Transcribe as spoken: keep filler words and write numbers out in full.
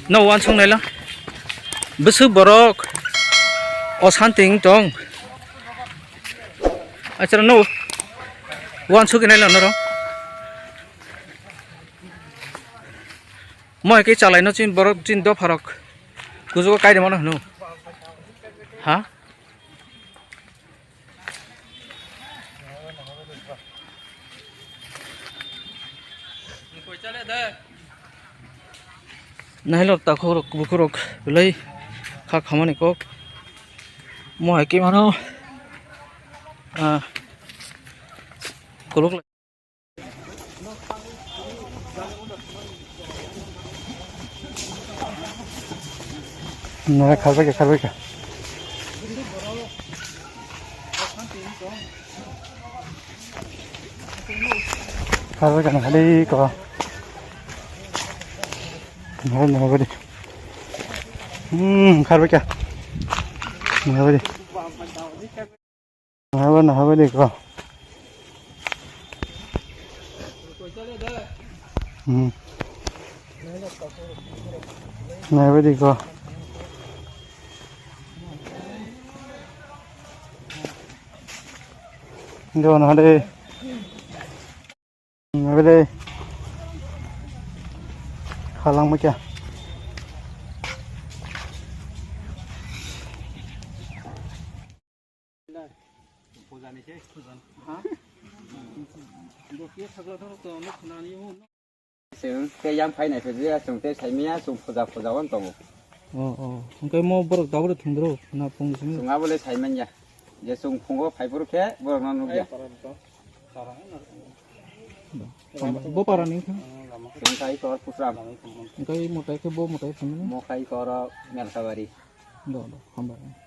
No uansuk naila. Bwswk borok osanti wng tong. Achara no uansuk naila norok. Mo hai khe chalaino chini borok chini dopharok kuchugo kairwmano hwno. Ha? Nailok takhuk rok bukhuk rok belai kha khamani kok. Mo hai khe mano, ah, kolok. Nara kharbai kha, kharbai kha. Kharbai kha, nahali ko. Nahali, nahali. Hmm, kharbai kha. Nahali. Nahaba, nahaba de ko. Hmm. Nahaba de ko. Do nahade. Nahaba de. Khalangma kya. Chwng tei yang phai nai phai ya, chwng tei sai manya, chwng puja puja on tongo. Oh, oh. Hwnkhe mo borok tabuk thwngdro na phung simi? Chwng abo le sai manya. Je chwng phungo phai phuru khe borok no nukya. Bo para ni kha? Chwng kai kor pusram. Hwnkhe motai khe bo motai phung. Mo kai kor Melkabari. Do, do, hambai.